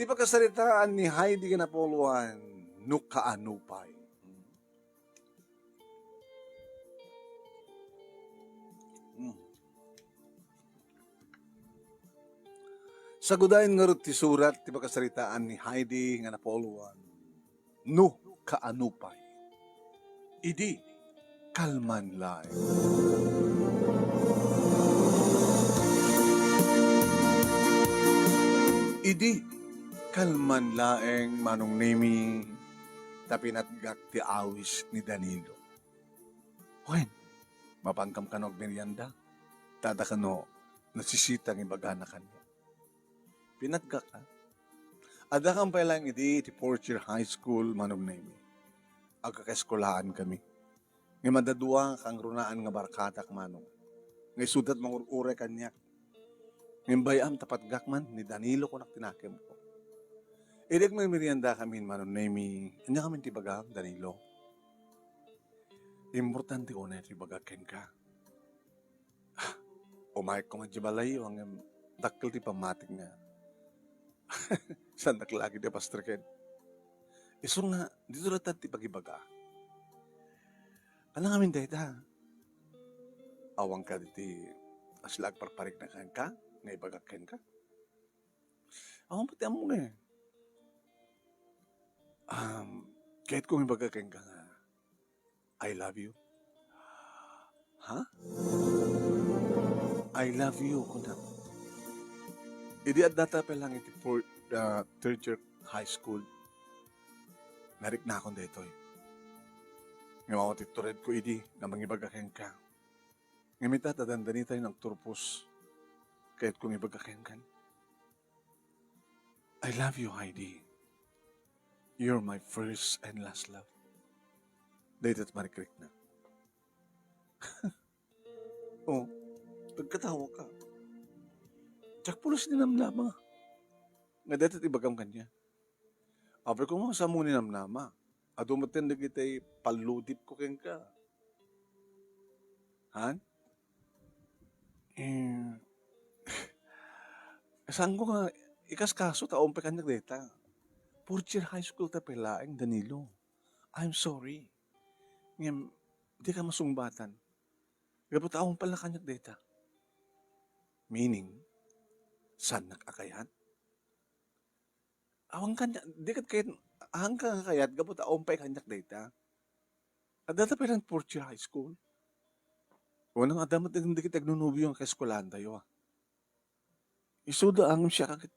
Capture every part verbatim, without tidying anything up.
Ti pakasaritaan ni Heidi nga napuluan, no kaano pay. Mm. Sagudayen ngarud ti surat ti pakasaritaan ni Heidi nga napuluan, no kaano pay. Idi kalman laeng. Idi kalman laeng, Manong Nemi, ta pinatgak ti awis ni Danilo. Wen, mapankam kano agmerienda? Tada kano nasisita nga ibagana kaniak. Pinatgak, a? Addakam pay laeng idi ti fourth year high school, Manong Nemi. Agkakaeskulahan kami. Ngem adda dua nga kangrunaan nga barkadak, Manong, nga isuda ti mangur-uray kaniak. Ngem bay-am ta patgak man ni Danilo, kunak ti nakemko. Idi agmerienda kami, Manong Nemi, ania kami ti ibagam, Danilo? Importante unay ti ibagak kenka. Umayko man idiay balayyo, ngem dakkel ti pammatik nga saannak la ketdi a pastreken. Isu nga, ditoy latta ti pagibaga. Ania ngamin dayta? Awan kadi ti kasla agparparikna kenka nga ibagak kenka? Awan pay ti ammok, eh. Um, kayatko nga ibaga kenka nga, "I love you." Ha? "I love you," kunak. Idi addata pay laeng iti four-, ah, third year high school, nariknakon daytoy. Ngem awan ti turedko idi nga mangibaga kenka. Ngem ita ta dandanitayo nga agturpos, kayatko nga ibaga kenka. "I love you, Heidi. You're my first and last love." Dayta ti marikrikna. Oh, nagkatawa ka. Diak pulos ninamnama nga dayta ti ibagam kaniak. Apay ko nga, saan mo ninamnama? Adu met dagiti palludipko kenka. Han? Eh, saanko nga ikaskaso ta awan pay kaniak dayta. Fourth year high school ta pay laeng, Danilo. I'm sorry. Ngem, dika masungbatan. Gapu ta awan pay la kaniak dayta. Meaning, saannak a kayat? Awan kaniak, di ket kayat, awan ka nga kayat gapu ta awan pay kaniak dayta. Addata pay laeng fourth year high school. Wen, adda met dagiti agnonobio nga kaeskuelaantayo, a. Isuda ngem siak ket,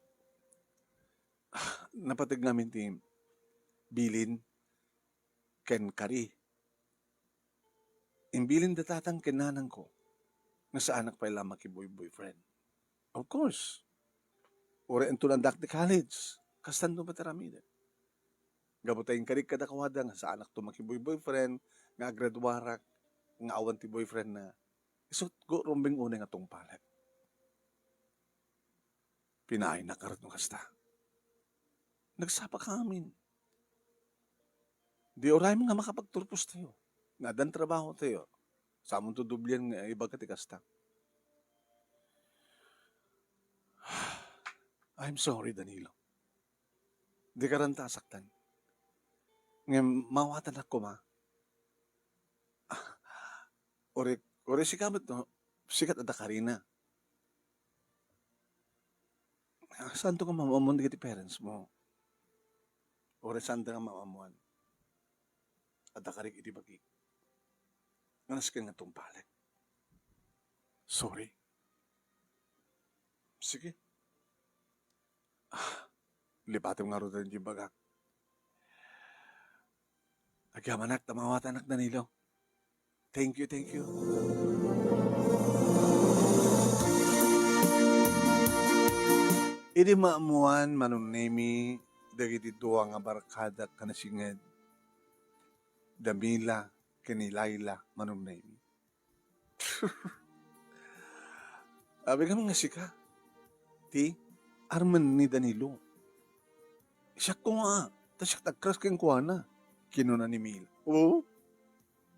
napateg ngamin ti bilin ken kari. Imbilin da tatang ken nanangko nga saanak pay la makiboy-boyfriend. Of course, uray inton addaak ti college, kastanto met aramiden. Gapu ta inkarik kadakuada nga saanakto makiboy-boyfriend, nga agraduarak, nga awan ti boyfriendna, isut' ko rumbeng unay nga tungpalek. Pinaaynak ngarud no kasta. Nagsapakamin. Di uray nga makapagturpostayo. Nga addan trabahotayo. Saanmonto doblian nga ibaga ti kasta. I'm sorry, Danilo. Dika ranta a saktan. Ngem maawatanak koma. Uray, uray sika met, no? Sika ti adda karina. Ah, saanto nga maam-ammoan dagiti parents mo? Uray saanda nga maam-ammoan? Adda karik iti bagik. Nga nasken nga tungpalek. Sorry. Sige. Ah, lipatem ngaruden ti bagak. Agyamanak ta maawatanak, Danilo. Thank you, thank you. Idi maammoan, Manong Nemi, dagiti dua nga barkadak a nasinged, da Mila ken ni Laila, Manong Nemi. Abigamin nga sika ti armen ni Danilo. Siak koma, ta siak ti agcrush kenkuana, kinuna ni Mila. Oo.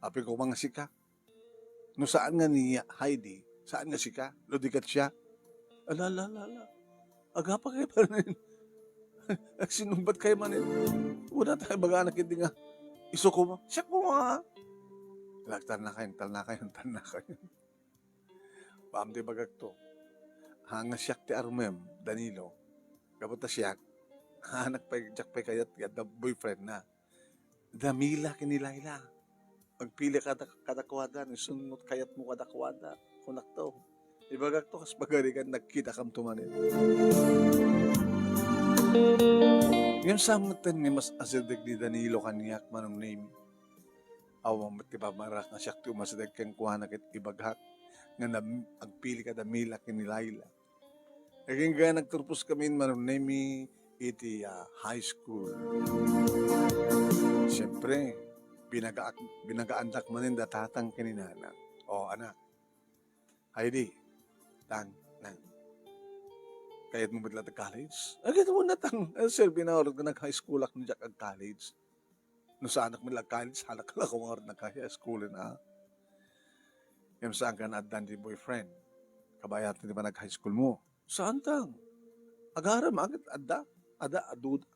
Apay koma nga sika. No saan nga ni Heidi, saan nga sika, no di ket siya. Ala, ala, ala, ala. Agapa kay panen. Agsinubat kayo manen. Wala tayo bagana kiti nga. Isu koma. Siak koma. Nagtalna kayo, talna kayo, talna kayo. Paam ti bagak to. Ha, nga siak ti armem, Danilo. Gapu ta siak. Ha, nagpay, diak pay kayat, kayat da boyfriend na. Damila ken ni Laila. Agpili kada, kadakuada, no isun met kayatmo kadakuada, kunak to. Ibagak to, kas pagarigan, nagkitakamto manen. Ngem saan metten nga mas asideg ni Danilo kaniak, Manong Nemi? Awan met ti pamarak nga siak ti umasideg kenkuana ket ibagak nga nam-, agpili kada Mila ken ni Laila. Agingga nagturpos kami, Manong Nemi, iti, ah, high school. Siyempre, binaga-, binagaandak manen da tatang ken ni nanang. O, anak. Heidi, tang, nang. Kayatmo met la ti college? Agay, natang. Eh, sir, binaurot nga nag-high school ak no diak ag-college. No saanak met la ag-college, saanak la koma nag-high school, ha? Ngem saan ka naaddan ti boyfriend? Kabayatan ti panag-high school mo? Saan tang? Agarem, agad, adda, adda, adud.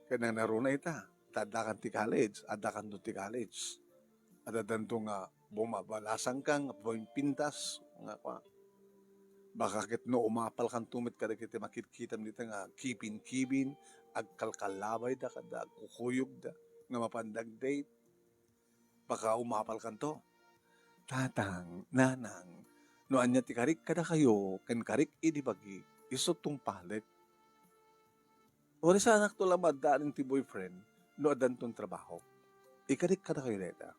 Ket nangnaruna ita, ta addakan ti college, addakanto ti college. Addanto nga bumabalasangka, nga bumimpintas, nga kua. Baka ket no umapalkanto met kadagiti makitkitam dita nga kibin-kibin, agkalkalabayda, kada agkukuyogda, nga mapanda ag-date. Baka umapalkanto. Tatang, nanang, no ania ti karik kadakayo ken karik idi bagi, isu tungpalek. Uray saanakto la maaddaan ti boyfriend no addanton trabaho. Ikarik kadakayo dayta.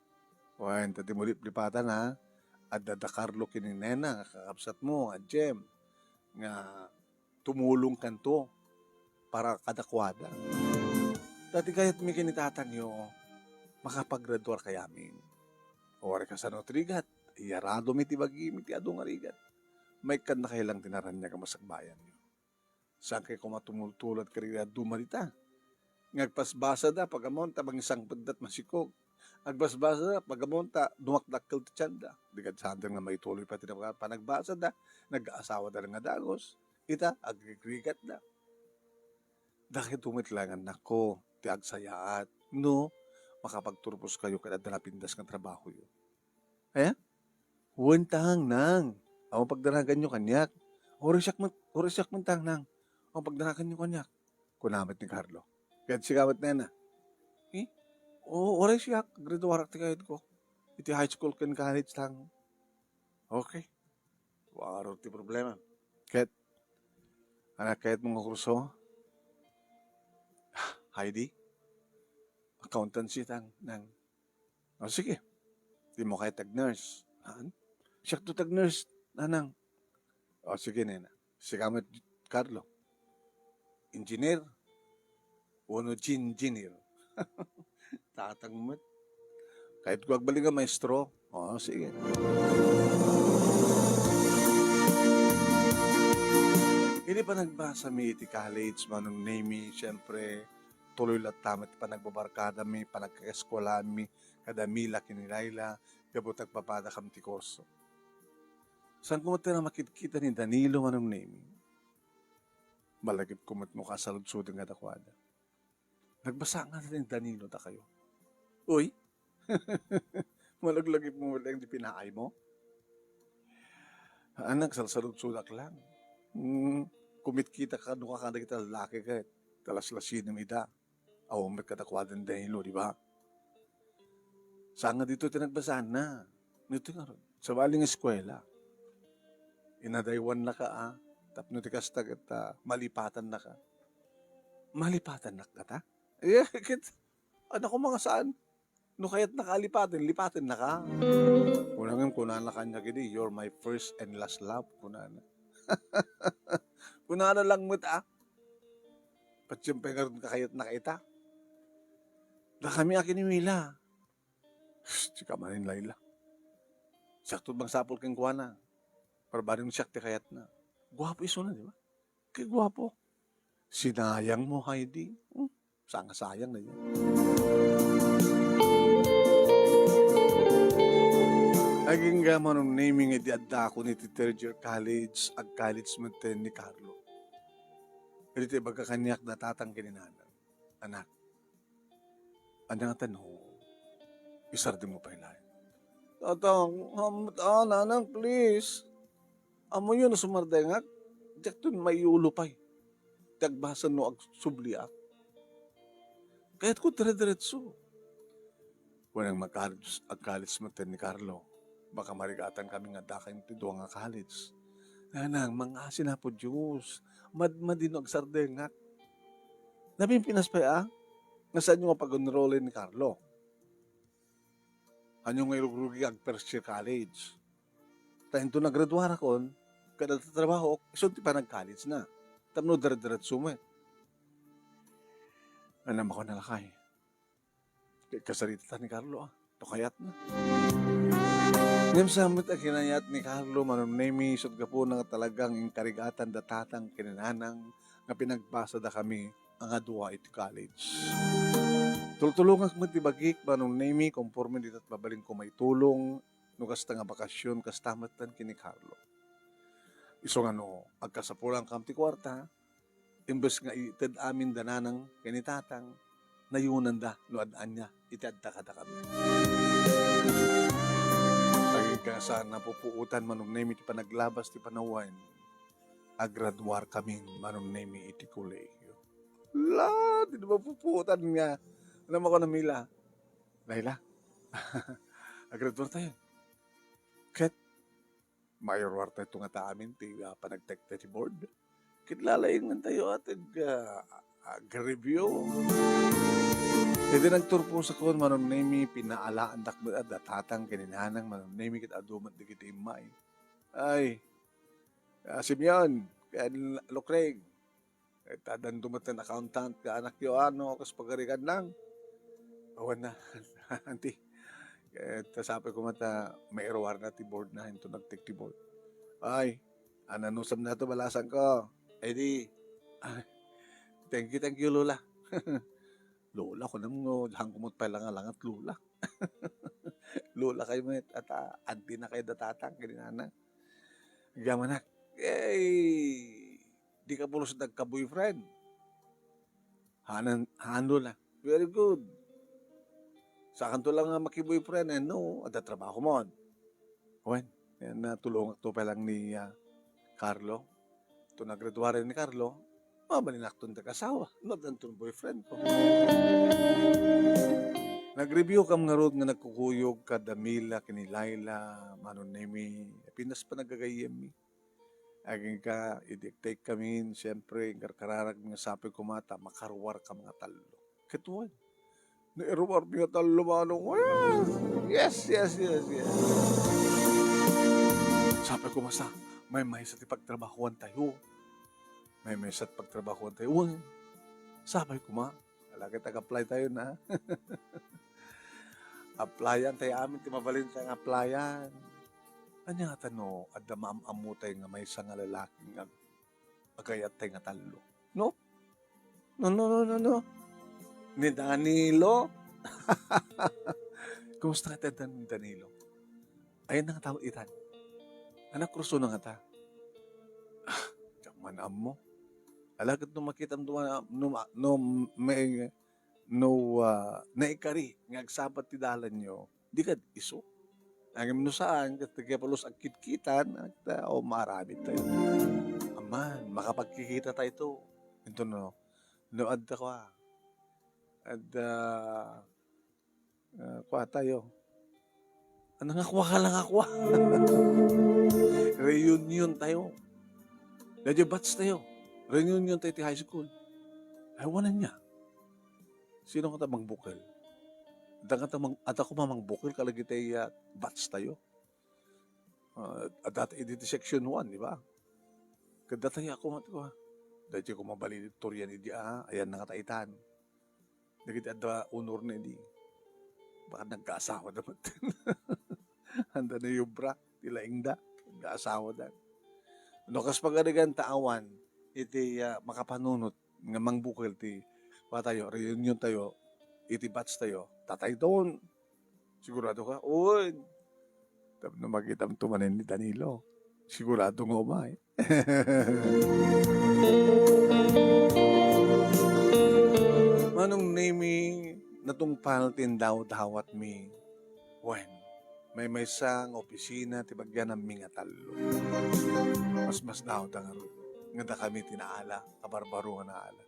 Wen, ta di mo liplipatan, ha? Adda da Carlo ken ni Nena nga kakabsatmo, nga Jem, nga tumulongkanto para kadakuada. Ta ti kayatmi ken ni tatangyo, makapagraduar kayamin. Uray kasano ti rigat, iyaradom iti bagimi ti adu nga rigat. Maikkannakayo lang ti naraniag a masakbayanyo. Saan kay koma tumultulad kadagiti adu a dita? Nga agbasbasada, pagamonta, mangisangpetda, masikog. Agbasbasada, pagamonta, dumakdakkel ti tienda. Di kad saan nga maituloy pay ti panagbasada, nag-aasawada nga dagus. Ita, agrigrigatda. Dakayo met laeng, annakko, ti agsayaat no makapagturposkayo ket adda napintas nga trabahoyo. Aya? Wen tang, nang. Awan pagdanaganyo kaniak. Uray siak met, uray siak met tang, nang. Awan pagdanaganyo kaniak, kuna met ni Carlo. Ket sika met, nena. Eh? O, uray siak, graduarak ti kayatko. Iti high school ken college tang. Okay. Waro ti problema. Ket, anak, kayatmo nga kurso? Heidi? Accountancy tang, nang. O, sige. Dimo kayat ag-nurse? Haan? Siakto ti ag-nurse, nanang. O, sige, nena. Sika met, Carlo. Engineer? Wenno gingineer? Tatang met. Kayatko agbalin nga maestro. O, sige. Idi panagbasami iti college, Manong Nemi, siyempre, tuloy latta met ti panagbabarkadami, panagkaeskuelami, kada Mila ken ni Laila, gapu ta agpapadakam ti kurso. Saan koma ti a makitkita ni Danilo, Manong Nemi? Malagipko met no kasaludsoden kadakuada. Nagbasa nga ni Danilo dakayo. Uy! Malaglagipmo met laeng ti pinaaymo? Anak, salsaludsodak lang. Hmm, kumitkita kano kadagiti lallaki ket talaslasinem ida. Awan met kadakuada ni Danilo, di ba? Saan nga ditoy ti nagbasaanna. Ditoy ngarud, sabali nga eskuela. Inadaywannaka, a, tapno ti kasta ket, a, malipatannaka. Malipatannak kata? Eh, ket, anak ko, mga saan? No kayatnaka a lipaten, lipatennaka. Kuna ngem, kunana kaniak idi, "You're my first and last love," kunana. Kunana lang met, a. Patiem pay ngarud nga kayatnaka ita. Dakami a ken ni Mila. Sika manen, Laila. Siakto ti mangsapul kenkuana. Parbarin siak ti kayatna. Guapo isuna, di ba? Kay guapo. Sinayang mo, Heidi. Hmm? Saan nga sayang na yan? Agingga, Manong Nemi, nga idi addakon iti third year college, ag-college metten ni Carlo. Idi ti ibaga kaniak da tatang ken ni nanang, "Anak, ania ngata no isardengmo pay laeng?" "Tatang, am-, ah, nanang, please. Ammoyo no sumardengak, diakton maiyulo pay ti agbasa no agsubliak. Kayatko dire-diretso." Wen, magkal-, agkalis met ni Carlo. Baka marigatan kami nga adda kami ti dua nga college. "Nanang, mangngaasin Apo Dios. Madmadi no agsardengak." Napimpinas pay a, nga saanyo nga pag-enrollen ni Carlo. Ania nga irugrugi ag first year college. Ta inton nagraduarakon, kada trabaho, isu ti panag-college na. Tapno dire-diretso met. Anam ako nalakay. Kay kasarita ta ni Carlo, ah. To kayat na. Ngem sa met a kinayat ni Carlo, Manong Nemi, isut gapuna nga talagang inkarigatan da tatang ken ni nanang nga pinagbasa da kami nga dua iti college. Tultulongak met ti bagik, Manong Nemi, konforme dita mabalinko maitulong, no kasta nga bakasyon, kasta met tan ken ni Carlo. Isu nga no agkasapulankam ti kuarta, imbes nga ited amin da nanang ken ni tatang, nayunanda no ad-ania iti adda kadakami. Agingga sa napupuotan, Manong Nemi, ti panaglabas ti panawen, agraduar kamin, Manong Nemi, iti kolehiyo. La, di na mapupuotan nga. Ano mo ko namila? Laila, agraduar tayo. Ket mairuar tayo nga ta amin ti, ah, panagtektek ti board. Ket lalaingan tayo at ag-, ah, ag-review. Idi nagturpos ako, Manong Nemi, pinaalaandak met a datatang ken ni nanang, Manong Nemi, ket adu met dagiti immay. Ay, ah, Simeon, ken Lukreng, ket addan dumaten accountant nga anakyo, ano, kas pagarigan lang. Awan na, anti. Ket sapay koma ta mairuar na ti board na, into nagtek ti board. Ay, ananusam na to, balasan ko. Ay di, ah, thank you, thank you, Lola. Lola, kunam nga, diak koma pay langalangat, Lola. Lola kayo met, at, ah, auntie na kayo datatang, ken ni nanang. Gamanak, eh, di ka pulos nagka-boyfriend. Hanan, hano na. Very good. Sakanto lang nga maki-boyfriend, eh, no, adda trabaho mo. Wen, yan, natulongak to pa lang ni, ah, Carlo. To nagraduaren ni Carlo, mabalinakton ti asawa. No, addanton boyfriend ko. Nag-review kam ngarud nga nagkukuyog kada Mila ken ni Laila, Manong Nemi, pinas pa nagagayem mi. Agingga, idi agtay kami, siyempre, inkarkararag nga sapay koma ta makaruar kam nga tallo. Ket wen, nairuar mi nga tallo, Manong. Well, yes, yes, yes, yes. Sapay koma sa, maymaysa ti pagtrabahuan tayo. Maymaysa ti pagtrabahuan tayo. Wen, sapay koma. Ala ket ag-apply tayo na. Applyan tayo amin ti mabalin tayo nga applyan. Ania ngata no adda maam-ammo tayo nga maysa nga lalaki nga ag-, agayat tayo nga tallo? No? No, no, no, no, no. Ni Danilo? Kumusta ngata adda ni Danilo? Ayan na nga tao itan. Anak, kurso na ngata. Ah, diak man ammo. Ala ket no makitam duma, no, no, may, no, ah, naikari nga agsabat ti dalanyo, di kad isu. Ngem no saan, ket ti pulos agkitkitan, at, ah, o maaramid tayo. Aman, makapagkikita tayo to. Ito no, no, adda ko, ah. Adda, ah, kua tayo. Ano nga kua ka lang nga kua? Reunion tayo. Daydi batch tayo. Reunion tayo ti high school. Ay, wala niya. Sino ka ta mangbukel? Adda ka ta mang-, adda ko mamangbukel kalagitay, ah, batch tayo. Ah, adda ta idi ti section one, di ba? Kadda tayo ako, mati ko, ha? Daydi ko mabalin torian idi, ah, ayan na nga taitan. Dagiti adda honor na idi. Baka nagkaasawa da met. Anda na yubra, ti laingda, nagkaasawa da. No, kas pagarigan ta awan, iti, ah, makapanunot nga mangbukel ti, pa tayo, reunion tayo, iti batch tayo, tatay don. Sigurado ka? Uy! Tapno makitam to manen ni Danilo. Sigurado nga umay. Manong Nemi, natungpal ti indawdawatmi. Wen, maymaysa nga opisina ti bagianmi nga tallo. Masmasdaaw ta ngarud nga dakami ti naala, kabarbaro nga naala.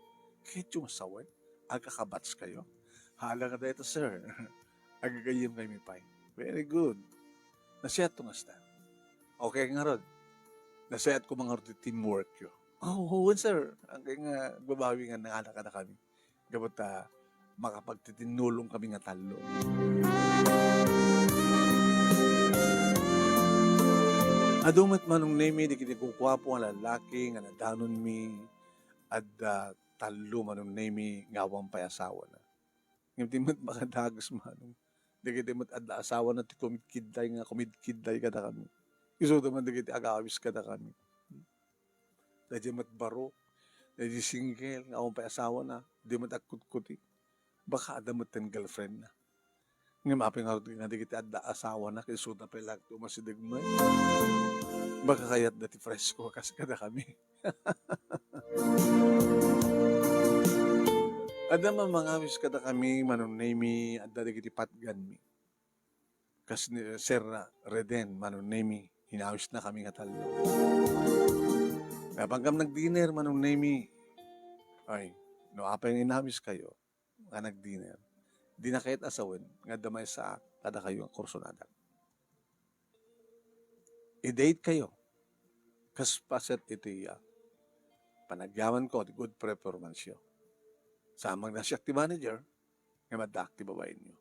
Ketdi nga sawen, agkakabats kayo? Hala nga dayta, sir. Agagayyem kaymi pay. Very good. Nasiatto nga kasta. Okay ngarud. Nasiat ko ngarud ti teamwork yo. Oh, wen, sir. Aggayyem nga agbabawi nga naala kadakami. Gapu ta makapagtitinnulong kami nga tallo. Adu met Manong Nemi dagiti guguapo nga lallaki nga nadanonmi, adda tallo Manong Nemi nga awan pay asawana. Ngem di met makadagus Manong. Dagiti met adda asawana ti kumidkidday nga kumidkidday kadakami. Isuda man dagiti agawis kadakami. Daydiay met baro, daydiay single nga awan pay asawana, di met agkutkuti. Baka adda met ten girlfriendna. Ngem apay ngarud nga dagiti adda asawana, ket isuda pay laeng ti umasideg met. Baka kayatda ti presko kas kadakami. Adda man mangawis kadakami, Manong Nemi, adda dagiti patganmi. Kas ni Sir Reden, Manong Nemi, inawisnakami nga tallo. Apankami nag-dinner, Manong Nemi. Ay, no apay nga inawiskayo nga nag-dinner, dina kayat a sawen nga adda maysa kadakayo nga kursonadak. I-date kayo. Kas paset iti, ah, panagyamanko, ti good performanceyo. Sa magnasiak ti manager, nga maddaak ti babaenyo.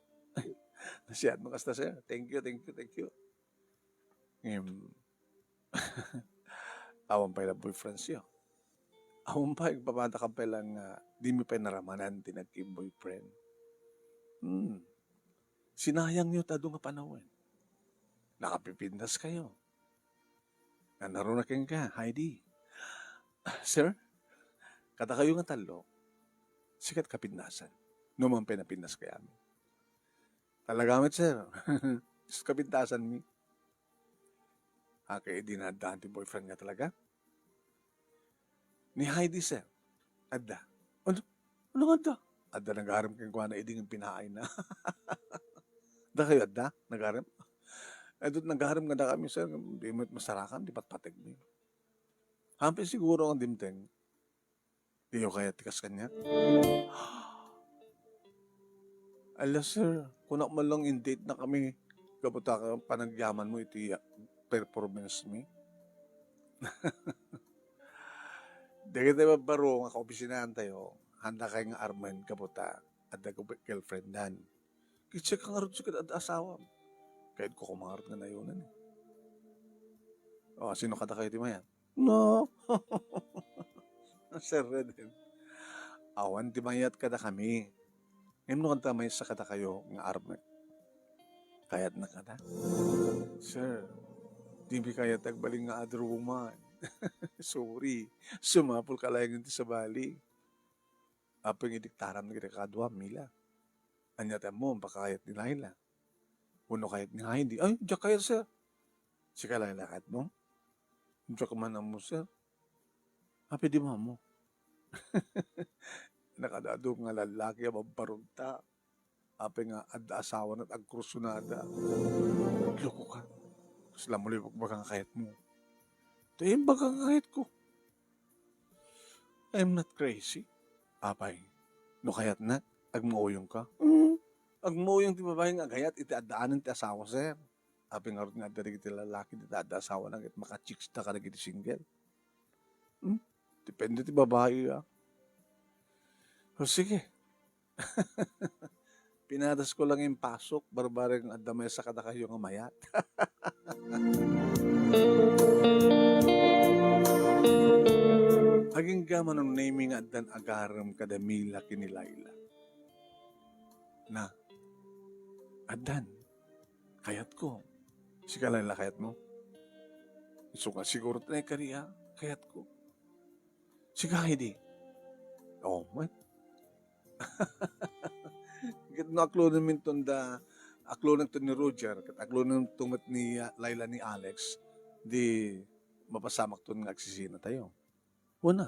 Nasiatmo kasta, sir. Thank you, thank you, thank you. Ngem, awan pay la boyfriendsyo. Awan pay, agpapadakan pay lang nga, dimi pay naramanan ti nagki-boyfriend. Hmm. Sinayangyo ti adu nga panawen. Nakapipindas kayo. Nanaruna kenka, Heidi. Sir, kadakayo nga tallo, sika ti kapindasan. No man pay napindas kayami. Talaga met, sir. Diyos kapindasanmi. Aka idi nga adda ti boyfriend nga talaga? Ni Heidi, sir. Adda. Ano? Ano nga adda? Adda nagarem kenkuana idi nga pinaayna. Dakayo adda? Nagarem? Adda nagarem nga dakami, sir. Di met masarakan, di patpategmi. Hampir siguro nga dimteng. Diyo kayat ti kas kaniak? Ala, sir, kunak man lang in-date na kami gapu ta panagyaman mo iti, ah, performance mi. Dagiti babbaro nga kaopisinaan tayo, handa kay nga armen gapu ta adda girlfriendan. Ket sika ngarud, sika adda asawam. Kayatko koma ngarud nga nayonan, eh. O, sino kadakayo ti mayat? No. Sir Reden, awan ti mayat kadakami. Ngem no adda maysa kadakayo nga armek, kayatna kada? Sir, dimi kayat agbalin nga other woman. Sorry. Sumapul ka laeng ti sabali. Apay nga idiktaram na kadakadua, Mila. Ania ti ammom, pakayat ni Laila? Wenno kayat ni Heidi? Ay, diak kayat, sir. Sika, Laila, kayatmo? Diak man ammo, sir. Apay di mo ammo? Nakadadum nga lallaki a babbarugta. Apay nga adda asawana ket agkursunada. Loko ka. Kasla mo la ibagbaga nga kayatmo. Ti imbaga nga kayatko. I'm not crazy. Apay, no kayatnak, agmauyong ka? Mm. Agmauyong ti babae nga agayat iti addaanen ti asawa, sir. Apay ngarud nga adda dagiti lalaki dita adda asawana ket maka-chicks da kadagiti single? Hmm? Depende ti babae, ah. O, sige. Pinadasko lang impasok, barbareng adda maysa kadakayo nga mayat. Agingga Manong Nemi nga addan agarem kada Mila ken ni Laila. Na, addan. Kayatko. Sika, Laila, kayatmo? Isu nga siguro ti naikari, ah. Kayatko. Sika, Heidi? Oo, met. Ket no aklonenminton da, aklonenton ni Roger, ket aklonenton met ni, ah, Laila ni Alex, di mapasamakton nga agsisinatayo. Wen a,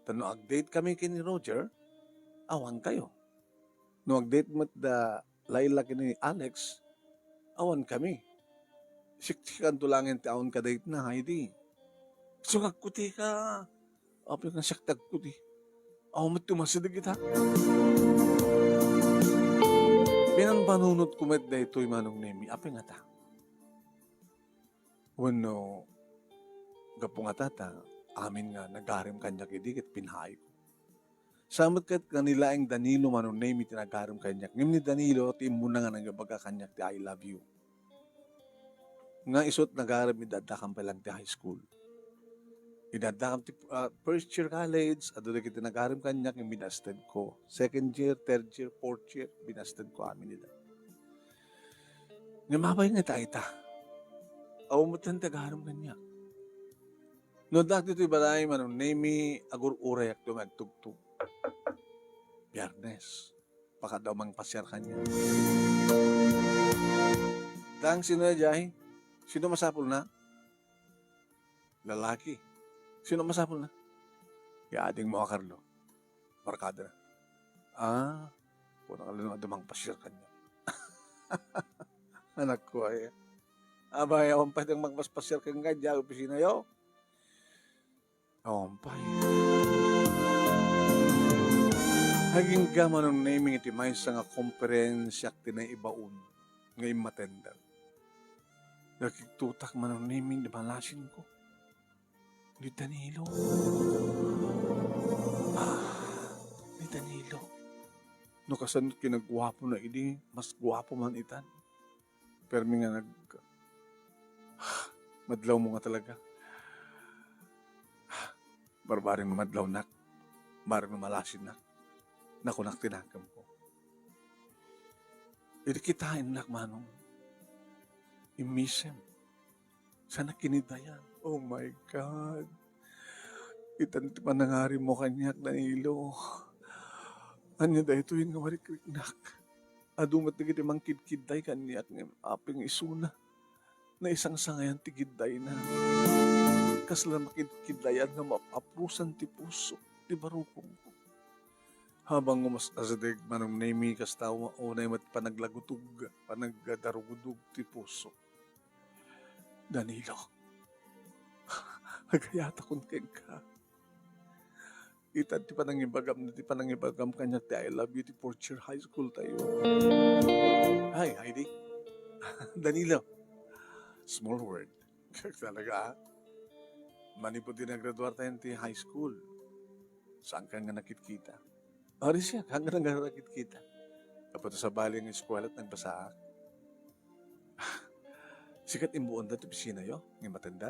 ta no ag-date kami ken ni Roger, awan kayo. No ag-date met da Laila ken ni Alex, awan kami. Siksikanto laeng ti awan ka-date na, Heidi. Isu nga agkutika. Apay nga siak ti agkuti? Awan met ti umasideg ita. Pinampanunotko met daytoy, Manong Nemi. Apay ngata? Wenno, gapu ngata ta amin nga nagarim kaniak idi ket pinahayko. Sa met ket nga ni laeng Danilo, Manong Nemi, ti nagarim kaniak. Ngem ni Danilo ti immuna nga nangibaga kaniak ti "I love you." Nga isu ti nagarim idi addakam pay laeng ti high school. Idi addakam ti, ah, first year college, adu dagiti nagarim kaniak, ngem binastedko. Second year, third year, fourth year, binastedko amin ida. Ngem apay ngata ita? Awan met ti nagarim kaniak. No addak ditoy balay, Manong Nemi, agur-urayakto nga agtugtog. Biyernes, pakadaw mangpasiar kaniak. Dang, sino daydiay? Sino masapulna? Lalaki. Sino masapulna? Ni adingmo a Carlo. Barkadana. Ah, kunana nga adda mangpasiar kaniak. Anakko aya. Abay, awan pay ti mangpaspasiar kenka idiay opisinayo? Awan pay. Agingga, Manong Nemi, iti maysa nga konferensiak ti naibaon nga immatender. Nakigtotak, Manong Nemi, idi malasinko. Ni Danilo. Ah, ni Danilo. No kasano ti kinagguapona idi, mas guapo man itan. Permi nga nag-, madlawmo nga talaga. Barbareng no madlawnak, barbareng no malasinnak, nakunak ti nakemko. Idi kitaennak, Manong, immisem. Saan a kiniddayan? Oh my God. Itan ti panangarimo kaniak, Danilo. Ania daytoy nga marikriknak? Adu met dagiti mangkidkidday kaniak ngem apay nga isuna? Naisangsangayan ti kiddayna. Kasla makidkiddayan nga maap-apusan ti puso, ti barukom. Habang umas-asideg, Manong Nemi, kasta unay met panaglagutog, panagdarugudog ti puso. Danilo, agayatakon kenka. Itan ti panangibagam, ti panangibagam kaniak ti "I love you" ti fourth year high school tayo. Ay, Heidi. Danilo. Small world. Talaga, ah. Manipud di nagraduar tayo ti high school, saan ka nga nakitkita? Ari siya, hanggang nga nakitkita. Tapos sa bali nga eskwela, nagbasaak. Sikat imbuon da ti opisina yo, nga matenda.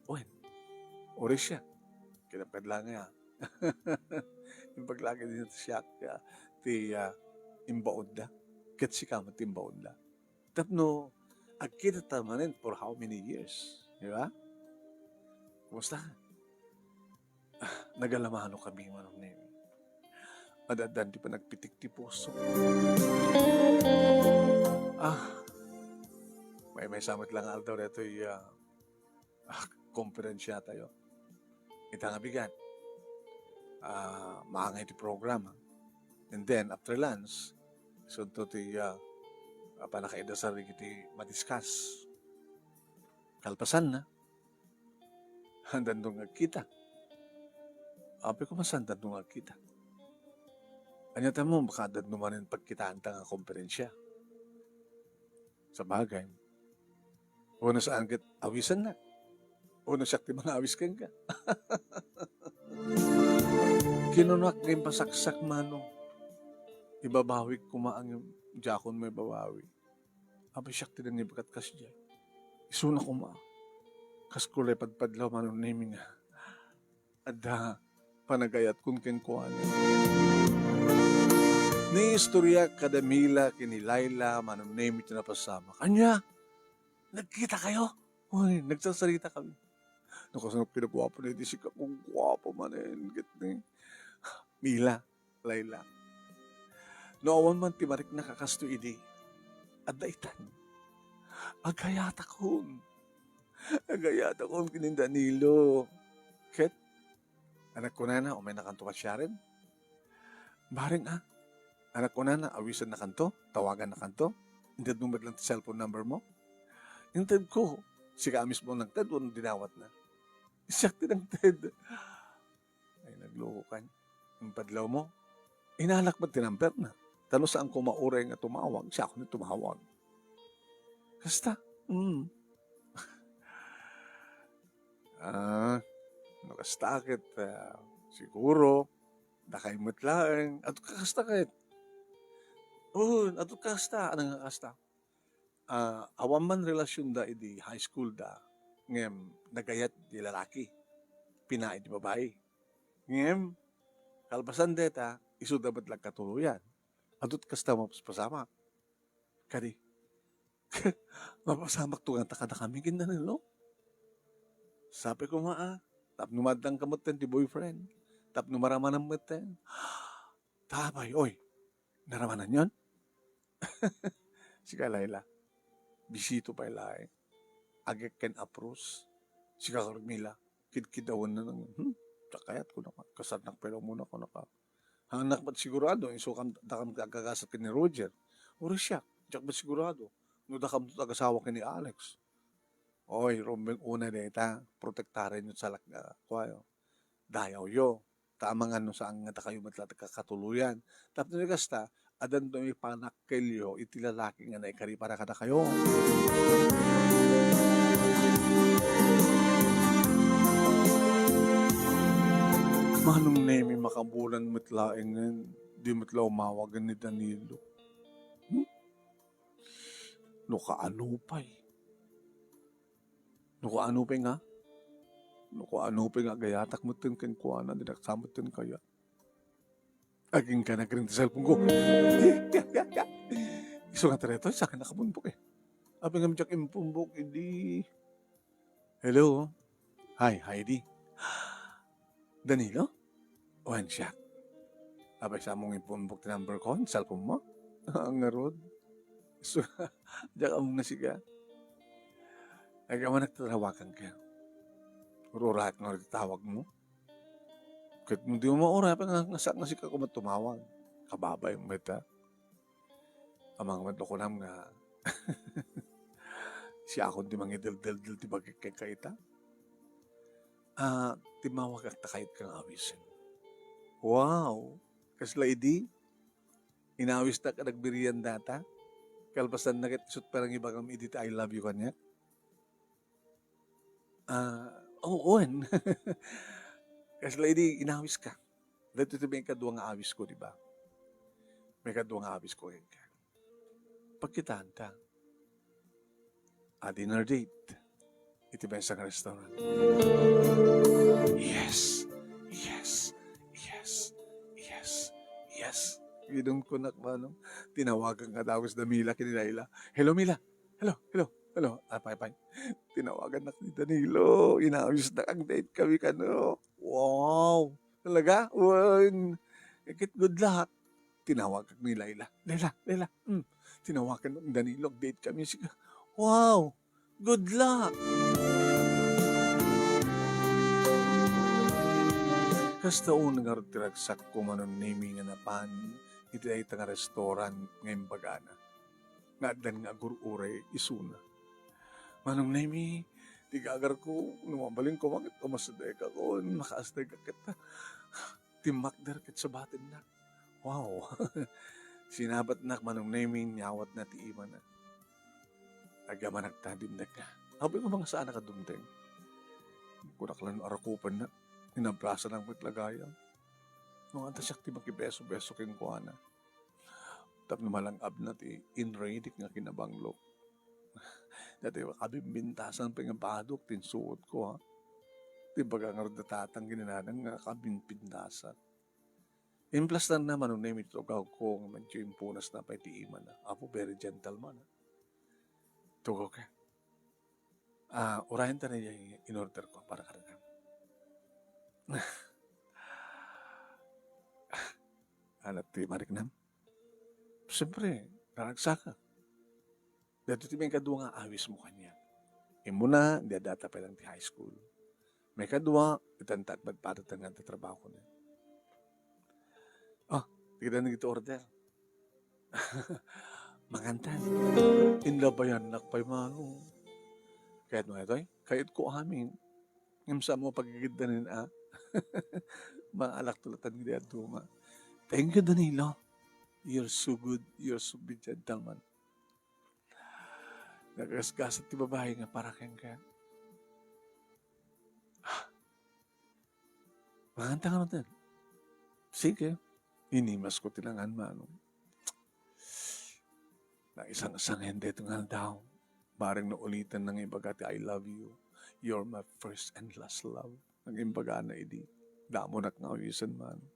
Wen, uri siya. Kinapkadla nga. Impaglagi din ti siak, ah, ti, ah, imbaon da. Ket sika met ti imbaon da. Tapno agkita ta manen for how many years, di ba? Kumusta? Ah, nagalamano kami, Manong Nemi. Ad-addan ti panagpitik ti puso. Ah, maymaysa met la nga aldaw daytoy, ah, ah, konferensya tayo. Ita nga bigat, ah, maangay ti programa. And then, after lunch, isunto ti, ah, ah, pannakaidasar dagiti madiscuss. Kalpasanna, addanto nga agkita. Apay koma, saan addanto nga agkita? Ania ta mo, baka addanto manen pagkitaanta nga konferensya. Sabagay, Wenno saan ket awisennak? Wenno siak ti mangawis kenka? Kinunak nga impasaksak, Manong. Ibabawik koma ngem diakon maibabawi. Apay siak ti nangibagat kasdiay? Isuna koma. Kas kulay padpadlaw, Manong Nemi, nga adda panagayatkon kenkuana. Naistoryak kada Mila ken ni Laila, Manong Nemi, ti napasamak. Ania? Nagkita kayo? Uy, nagsarsarita kami. No kasano kinaguapo na iti sika, kung guapo manen, ket ni Mila, Laila. No awan man ti mariknak a kastoy idi, adda itan. Agayatakon. Agayatakon ken ni Danilo. Ket, a nagkunana, umaynakanto pasiaren? Bareng, a, a nagkunana, awisennakanto, tawagannakanto? Intedmo met lang ti cellphone number mo? Intedko, sika a mismo nagted wenno dinawatna? Siak ti nagted. Ay, naglukokan. Impadlaw mo, inalak met ti numberna. Ta no saanko mauray nga tumawag, siak ni tumawag. Kasta, mm. Ah, no kasta ket, ah, siguro, dakay met laeng. Adu ka kasta ket. Oo, adu ka kasta. Ano nga kasta? Ah, awan man relasionda idi high school da, ngem nagayat di lalaki, pinaay di babai. Ngem, kalpasan deta, isuda met nagkatuloyan. Adut kasta mapaspasamak. Kadi, mapasamakto ngata kadakami ken Danilo? Sapay koma, a, tapno maaddangka metten ti boyfriend, tapno maramanan metten. Tapay, oy, naramananyon? Sika, Laila, bisito pay laeng. Agek ken apros. Sika, Carmela, kidkidawenna nang, hmm? Sakayat ko naman. Kasarnak pay la muna ko naka. Haanak met sigurado, isu kam, dakam ti agagasat ken ni Roger. Uray siak, diak met sigurado. No dakam ti agasawa ken ni Alex. Oy, rumbeng unay dayta, protektarenyo ti salak-, a, kuayo. Dayawyo. Ta amangan no saan nga dakayo met la ti kakatuloyan. Tapno ni kasta, addanto mi panakkelyo iti lalaki nga naikari para kadakayo. Manong Nemi, makabulan met laengen, di met la umawagen ni Danilo. Hmm? No kaano pay? No kaano pay nga? No kaano pay nga agayatak metten kenkuana, dinak sa metten kayat. Agingga nagring ti cellphone ko. Ya, ya, ya, ya. Isu nga daytoy, saan nakapumbok, e. Apay ngem diak impumbok, idi. Hello? Hi, Heidi. Danilo? Wen, siak. Apay, saanmo nga impumbok ti number ko? Cellphone mo? Ngarud? So, diak ammo nga sika. Agyaman nagtatawagan ka. Ur-urayak nga ti tawag mo. Ket no di mo mauray, apay nga, nga sa-, nga sika koma tumawag. Kababay mo ita. Amangan met no kunam nga siakon ti mangideldeldel ti bagik kenka ita. A, timmawagak ta kayatko nga awisen. Wow! Kasla idi, inawistak a nagbirbiraan dayta. Kalpasanna ket isut' pay la nga ibagam idi ti I love you kaniak. A, oo, wen. Kasla idi inawiska. Daytoy ti maikadua nga awisko, di ba? Maikadua nga awisko kenka. Pagkitaanta. A dinner date. Iti maysa nga restaurant. Yes! Yes! Yes! Yes! Yes! Idumkunak, manong. Tinawagak nga dagus da Mila ken ni Laila. Hello, Mila. Hello, hello, hello. Apay, apay. Tinawagannak ni Danilo. Inawisnak a date kami kano. Wow! Talaga? Wen. Ket good luck. Tinawagak ni Laila. Laila, Laila. Hmm. Tinawagan ni Danilo, date kami. Sige. Wow! Good luck! Kasta unay ngarud ti ragsakko, Manong Nemi, nga napan iti dayta nga restaurant nga imbagana. Nga addan nga agur-uray isuna. Manong Nemi, ti gagarko, no mabalin koma ket umasdayka kon makaasdayka ket timmakder ket sabatennak. Wow! Sinabatnak, Manong Nemi, inyawatna ti imana. Agyamanak ta dimdek nga. Apay nga mangsaannak a dumteng. Kunak la no arakupennak. Inabrasanak met la gayam. No, anta siak ti makibeso-beso kenkuana. Tapno malang-abna ti inreadyek nga kinabanglok. Daytoy kabimbintasan pay nga badok ti insuotko, ha? Ti baga ngarud da tatang ken ni nanang nga kabimbintasan. Implastanna, Manong Nemi, ti tugawko nga medyo impunasna pay ti imana. Apo, very gentleman, ha? Tugawka. A, urayen ta ni in-order ko para kadakami. Ania ti mariknam? Siyempre, naragsaka. Daytoy ti maikadua nga awismo kaniak. Immuna, di addata pay lang ti high school. Maikadua, itan ta agpadpadatan nga ti trabahona. Ah, tikdan dagiti order. Mangantan. Inlabayannak pay, Manong. Kayatmo daytoy? Kayatko amin. Ngem saan mo pagigiddanin, a? Maalak tulatan nga di aduma. Thank you, Danilo. You're so good. You're so big gentleman. Nagasgasat ti babae nga para kenka. Mangantan ka, Manong. Sige. Inimasko ti nangan, Manong. Naisangsangin daytoy nga aldaw. Bareng no ulitan nga ibaga ti "I love you. You're my first and last love." Nga imbagana idi. Damonak nga awisan, Manong.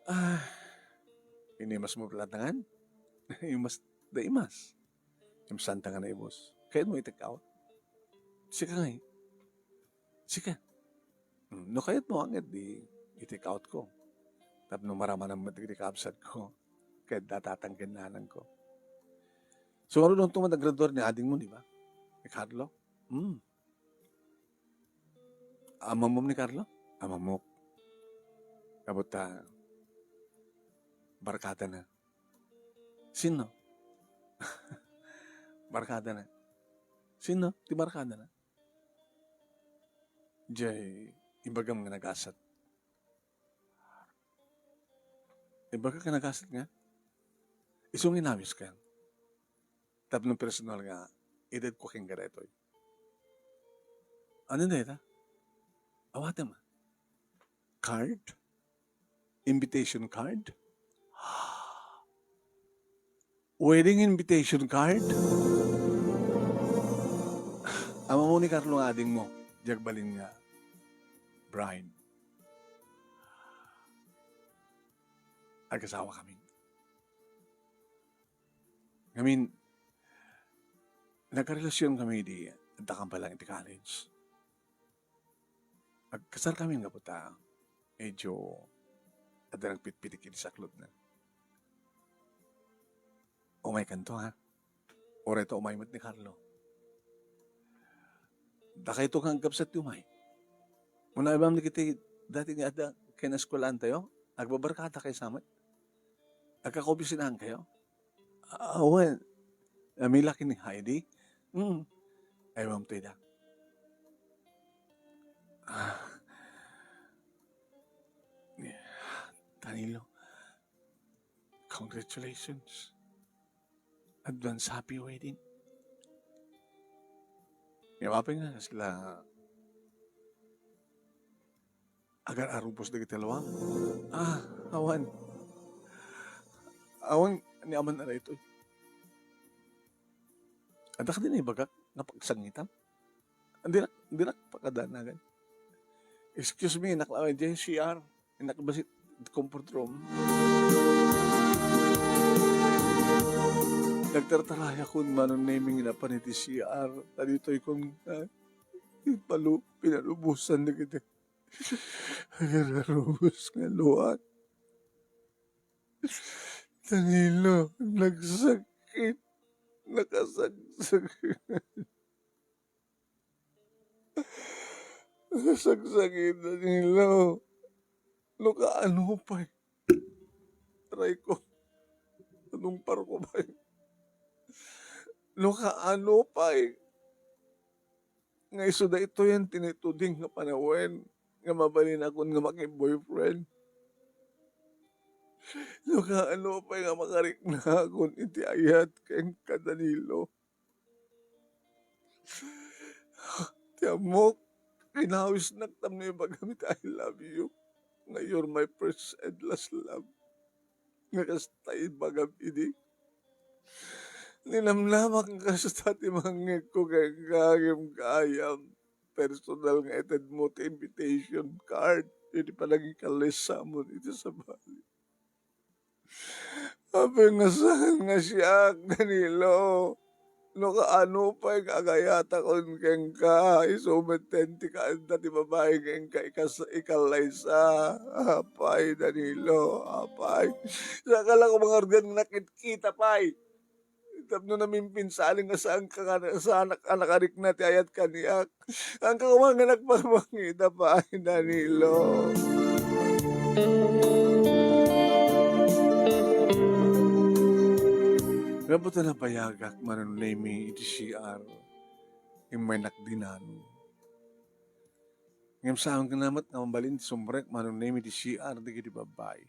Ah, inimasmo pay latta ngan? Imas, da imas. Imsanta nga naibus. Kayatmo i-take out? Sika ngay. Sika. Hmm, no kayatmo, anget di i-take out ko. Tapno maramanan met dagiti kabsat ko. Ket da tatang ken nanang ko. So, marunong to man naggraduar ni ading mo, di ba? Ni Carlo? Hmm. Amamom ni Carlo? Amamok. Kabutta, barkada na. Sino? Barkada na. Sino? Ti barkada na. Jay, ibagam nga nagasat. Ibaga ka nagasat nga? Isu nga inawis ka. Tapno personal nga, idad ko ken daytoy. Ano na ita? Awatem. Card? Invitation card? Wedding invitation card? Amamom ni Carlo nga ading mo, diak balin nga bride. Agasawa kami. Ngamin, nagkarelasion kami di, adda kami pa lang iti college. Agkasar kami nga puta, medyo adda nagpitpitik iti saklotna. Umay kanto, ha? Uray ta umay met ni Carlo. Dakayto nga agkabsat ti umay. Una, ibam dagiti dati nga adda ken eskwelaantayo, agbabarkada kay samet. Agkakobisinaan kayo? Awan. Amila ken ni Heidi? Hmm. Ay, ma'am, to ida. Ah. Danilo, congratulations. Advance happy wedding. Ngem apay nga kasla agar-arubos dagiti luam? Ah, awan. Awan ni aman a daytoy. Adda kadi naibagak nga pagsangitam? Dinak, dinak pakadanagan. Excuse me, innak laeng idiay C R. Innak bassit comfort room. Nagtartaray ako, Manong Neming, napan iti C R. Ta ditoy kon, ah, ipalu-, pinalubosan dagiti agar-arubos nga luam. Danilo, nagsakit. Nakasagsakit. Nakasagsakit, Danilo. No kaano pay. Aray ko. Anong parko pay? No kaano pay. Nga isu daytoyen ti naituding nga panawen nga mabalinakon nga maki-boyfriend. No kaano pay nga makariknakon iti ayat kenka, Danilo. Ti ammok, kinawisnak tapno ibagam iti "I love you," nga "You're my first and last love." Nga kasta ibagam idi. Ninamnamak nga kasta ti mangngegko kenka, ngem gayam personal nga itedmo ti invitation card iti panangikallaisamon iti sabali. Apay nga saan nga siak, Danilo? No kaano pay nga agayatakon kenka, isu metten ti kaadda ti babai nga inka ikas-, ikallaysa. Apay, Danilo, apay. Saka la ko mangargan nga nakitkita pay. Tapno namin pinsali nga saanka nga, saannak a nakarikna ti ayat kaniak. Saanka koma nga nagpamangida pay, Danilo. Gapu ta nabayagak, Manong Nemy, iti C R, immaynak dinan. Ngem saan nga met nga mabalin ti sumrek, Manong Nemy, iti C R dagiti babbai.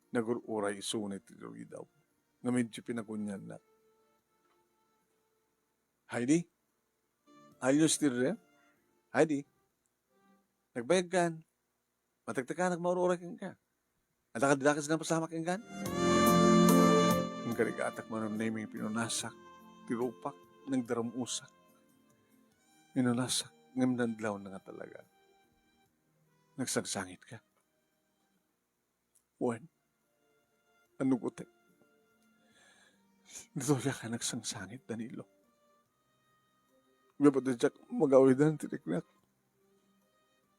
Nagur-uray isuna iti ridaw nga medyo pinaguniannak. Heidi? Are you still there? Heidi? Nagbayagkan? Matektekan nga maur-uray kenka. Adda kadi dakes nga napasamak kenka? Inkarigatak, Manong Nemy, pinunasak ti rupak, nagdarum-osak. Pinunasak, ngem nadlawna nga talaga. Nagsangsangitka. Wen, anugotek? Ditoyak a nagsangsangit, Danilo. Gapu ta diak magawidan ti riknak.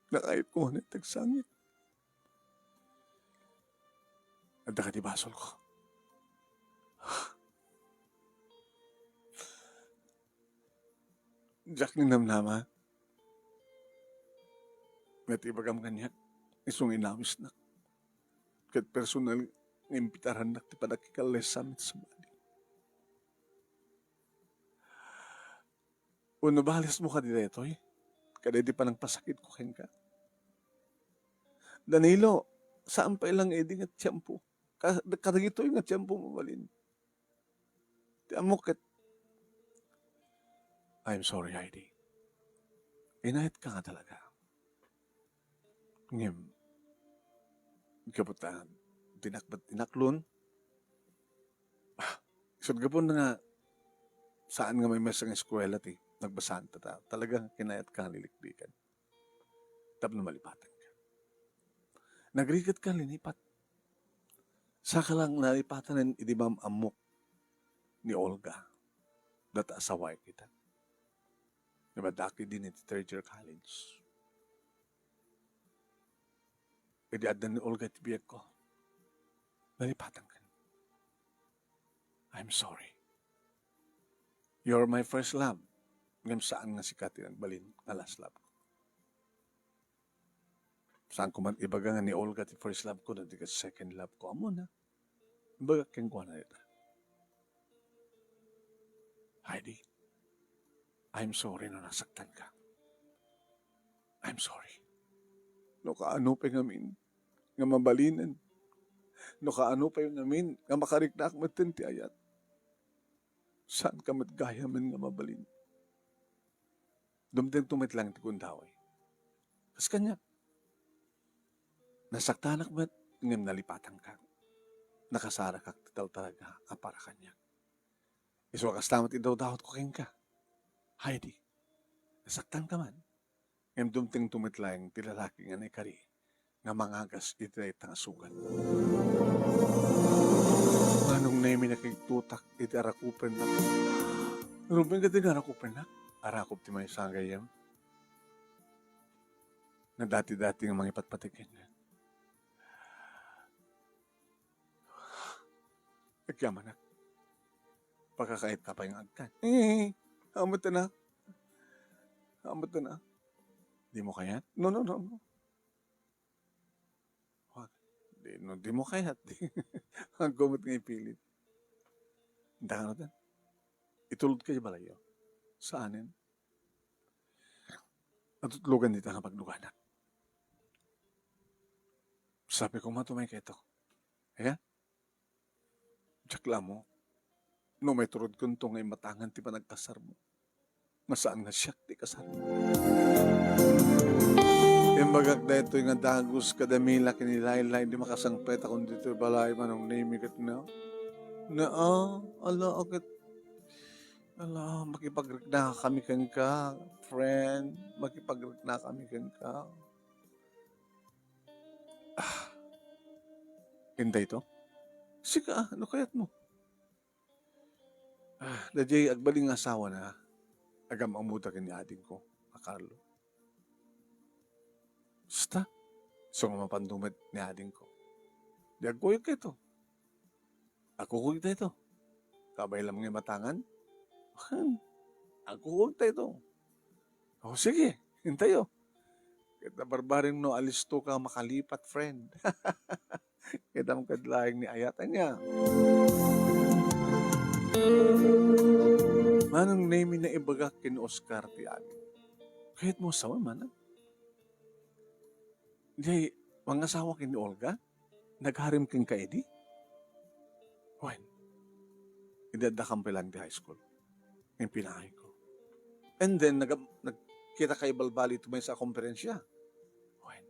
Nakayatko nga nagsangsangit. Adda kadi basolko? Diak ninamnama nga ti ibagam kaniak isu nga inawisnak ket personal nga imbitarannak ti panagkikalesam iti sabali. Wenno balismo kadi daytoy? Kadi ti panangpasakitko kenka? Danilo, saan pay lang idi nga tiempo. Ka-, kadagitoy nga tiempo mabalin. Ti ammok ket, I'm sorry, Heidi. Inayatka nga talaga. Ngem, gapu ta dinak met inaklon, ah, isut' gapuna nga saan nga maymaysa nga eskuela ti nagbasaan ta, ta-, talagang kinayatka nga liliklikan. Tapno malipatanka. Nagriketka linipat. Saka lang nalipatanen idi maam-ammok ni Olga, data asawaek ita. Ngem addaak idi iti third year college. Idi adda ni Olga iti biagko, nalipatankan. I'm sorry. You're my first love. Ngem saan nga sika ti nagbalin nga last love ko. Saan ko man ibaga nga ni Olga ti first love ko, no di ket second love ko. Ammona. Imbagak kenkuana dita. Heidi, I'm sorry no nasaktan ka. I'm sorry. No kaano pay ngamin nga mabalinen. No kaano pay ngamin nga makariknaak metten ti ayat. Saan ka met gayamen nga mabalin. Dumtengto met lang ti gundaway. Kas kaniak, nasaktanak met ngem nalipatanka. Nakasarakak ti taltalaga a para kaniak. Isu a kasta met idawdawatko kenka. Heidi, nasaktanka man. Ngem dumtengto met laeng ti lalaki nga naikari nga mangagas iti dayta nga sugat. Manong Nemy, nakigtutak iti arakupennak. Ruben, kadi nga arakupennak? Arakup ti maysa a gayyem. Nga dati-dati nga mangipatpateg kenka. Agyamanak. Pakakaitka pay nga agkan. Eh, amat na. Amat na. Dimo kayat? No, no, no, no. Wag. Di, no, dimo kayat. Agko met nga ipilit. Ita kano tan? Itulodka iti balayyo. Saanen? Natutlogan dita nga pagluganak. Sabi ko, "Matumay kayto." Aya? Diak la ammok no maiturodkonto nga imatangan ti panagkasarmo. Nga saan nga siak ti kasarmo. Imbagak daytoy nga dagus kada mila ken ni Laylay, di makasangpetakon ditoy balay, Manong Nemy ket na. Naa, ala, ket, ala, makipagriknakami kenka, friend. Makipagriknakami kenka. Ah. Ken dayto? Sika, no kayatmo? Ah, daydiay agbalin nga asawana, agam-ammoda ken ni adingko a Carlo. Basta, isu nga mapanto met ni adingko. Di agkuyog kayto. Agkukuyog dayto. Kabay lang nga matangan? Agkukuntay to. O, sige, intayo. Ket nabarbareng no alisto ka makalipat, friend. Ket ammok ket laeng ni ayat ania. Manong Nemi, naibagak ken Oscar ti amin. Kayatmo asawan, manang? Di, mangasawa ken ni Olga? Nagharem kenka idi? Wen, idi addakam pa lang ti high school. Impinaayko. And then, nag-, nagkita kay balbali iti maysa a komperensia. Wen,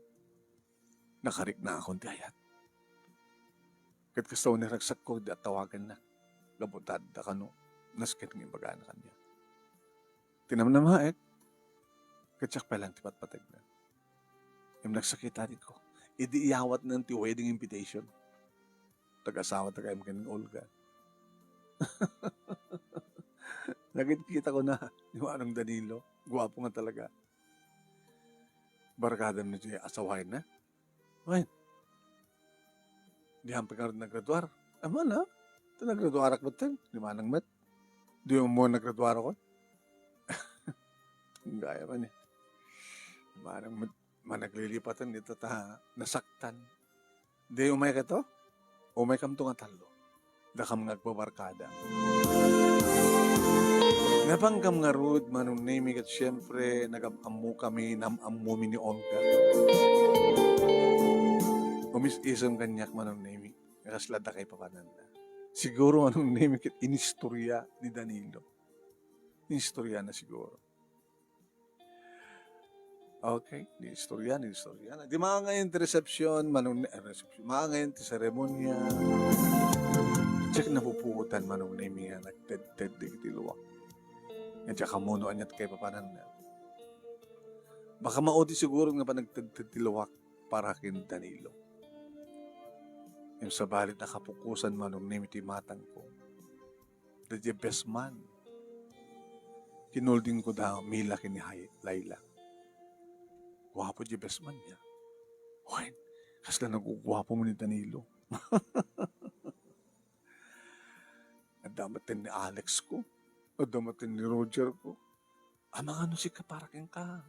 nakariknaakon ti ayat. Ket kasta ni ragsakko di atawaganna. Gapu ta adda kano, nasken nga ibagana kaniak. Tinamnamaek, ket siak pa lang ti patpategna. Ngem nagsakit adikko. Idi iyawatna ti wedding invitation, nag-asawa ta kayat ken ni Olga. Nagkitkitakon ni Manong Danilo. Guapo nga talaga. Barkadam ni asawaenna. Wen, diam pay ngarud nagraduar. Ammom, ha? Ta nagraduarak metten, ni manang met. Diam ammo nagraduarakon. Gayam ni manang met, managlilipaten ita ta nasaktan. Di umaykato? Umaykamto nga tallo. Dakam nga agbabarkada. Napangkam ngarud, Manong Nemi, ket siempre, nagam-ammokami, nam-ammomi ni Olga. Umis-isem kaniak, Manong Nemi, nga kasla adda kaipapananna. Siguro, Manong Nemi, ket inistorya ni Danilo. Inistoryana siguro. Okay, iniistorya, iniistorya. Di maangayon ti resepsyon, Manong Ne-, eh, resepsyon, maangayon ti seremonya. Diak napupuotan, Manong Nemi, nga nagtedted dagiti luak. Nga diak ammo no ania ti kaipapananna. Baka maudi siguro nga panagtedted ti luak para ken Danilo. Ngem sabali nakapukosan, Manong Nemi, ti matangko. Daydiay best man. Kinoldingko da Mila ken ni Hay-, Laila. Guapo diay best man niya. Wen, kasla naguguapo man ni Danilo. Adda met ni Alex ko. Adda met ni Roger ko. Amangan no sika para kenka.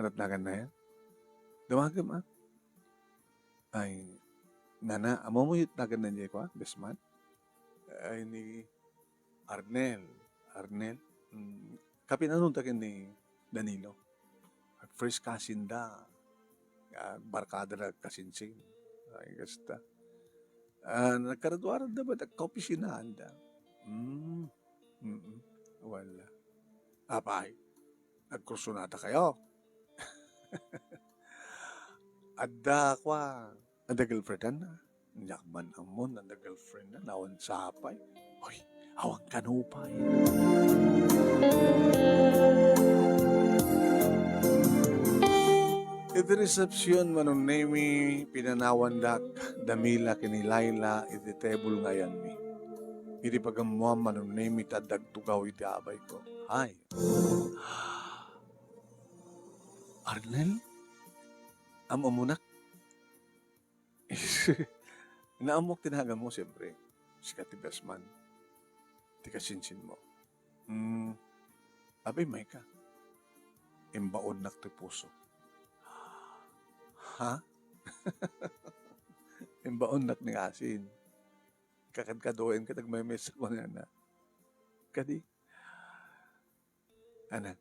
Ania ti naganna? Dumagem, ah. Ay, nana, ammomo ti naganna diay kua, best man? Ay, ni Arnel. Arnel? Mm, kapinanonta ken ni Danilo. First cousin da. Ah, barkada da kasinsin. Ay, kasta. Ah, nagkaraduaranda ba? Nagkaopisinaanda. Mm. Mm-mm. Wala. Apay, nagkursunada kayo? Adda, kua, adda girlfriend na. Diak man ammo, adda girlfriend na, nawan sapay. Hoy, awan kano pay. Iti resepsyon, Manong Nemi, pinanawandak da Mila ken ni Laila iti table nga ayanmi. Iti pagammoam, Manong Nemi, ta adda agtugaw iti abayko. Hay. Arnel? Am-amunak? Naammok ti naganmo, siyempre. Sika ti best man. Ti kasinsinmo. Hmm. Apay, mayka. Imbaonnak ti puso. Ha? Imbaonnak ni asin. Kakadkaduayen ket agmaymaysa kunana. Kadi? Anak,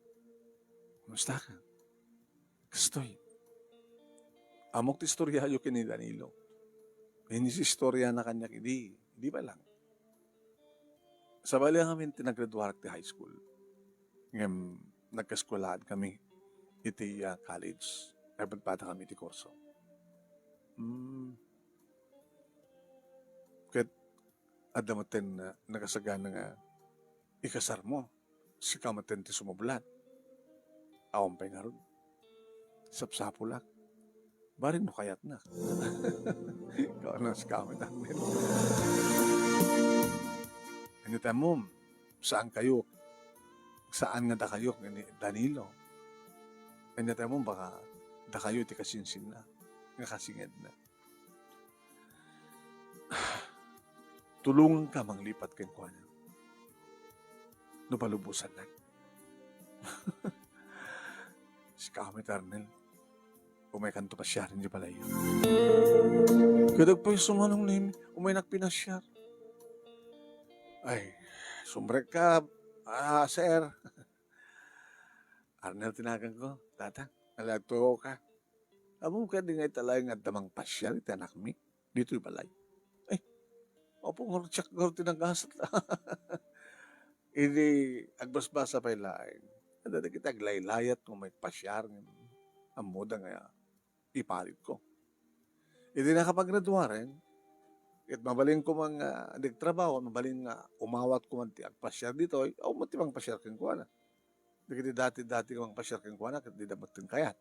kumusta ka? Kastoy. Ammok ti istoryayo ken ni Danilo. Inis-istoryana kaniak idi, idi pa lang. Sabali ngamin ti naggraduarak ti high school. Ngem nagkaeskuelaad kami iti, ah, college. Nagpatpata kami iti kurso. Hmm. Ket adda metten, ah, nakasagana nga ikasarmo. Sika metten ti sumublat. Awan pay ngarud. Sapsapulak. Bareng no kayatnak. Ikaw na sika met, Arnel. Ania ti ammom, saan kayo, saan nga dakayo ni Danilo. Ania ti ammom, baka dakayo ti kasinsinna, nga kasingedna. Tulonganka manglipat kenkuana. no palubosannak. Sika met, Arnel. Umaykanto pasiaren idiay balayyo. Ket agpayso, Manong Nemi, umaynak pinasiar. Ay, sumrekka, ah, sir. Arnel ti naganko, tata. Ala, agtuo ka. Ammom kadi nga ita laeng nga adda mangpasiar iti anakmi ditoy balay? Ay, apo, ngarud siak ngarud ti nagasat. Idi agbasbasa pay laeng, adda dagiti aglaylayat nga mangpasiar ngem ammoda nga iparitko. Idi nakapaggraduaren, ket mabalin koma nga agtrabaho, mabalin nga umawat koma ti agpasiar ditoy, awan met ti mangpasiar kenkuana. Dagiti dati-dati nga mangpasiar kenkuana, ket dida met kayat.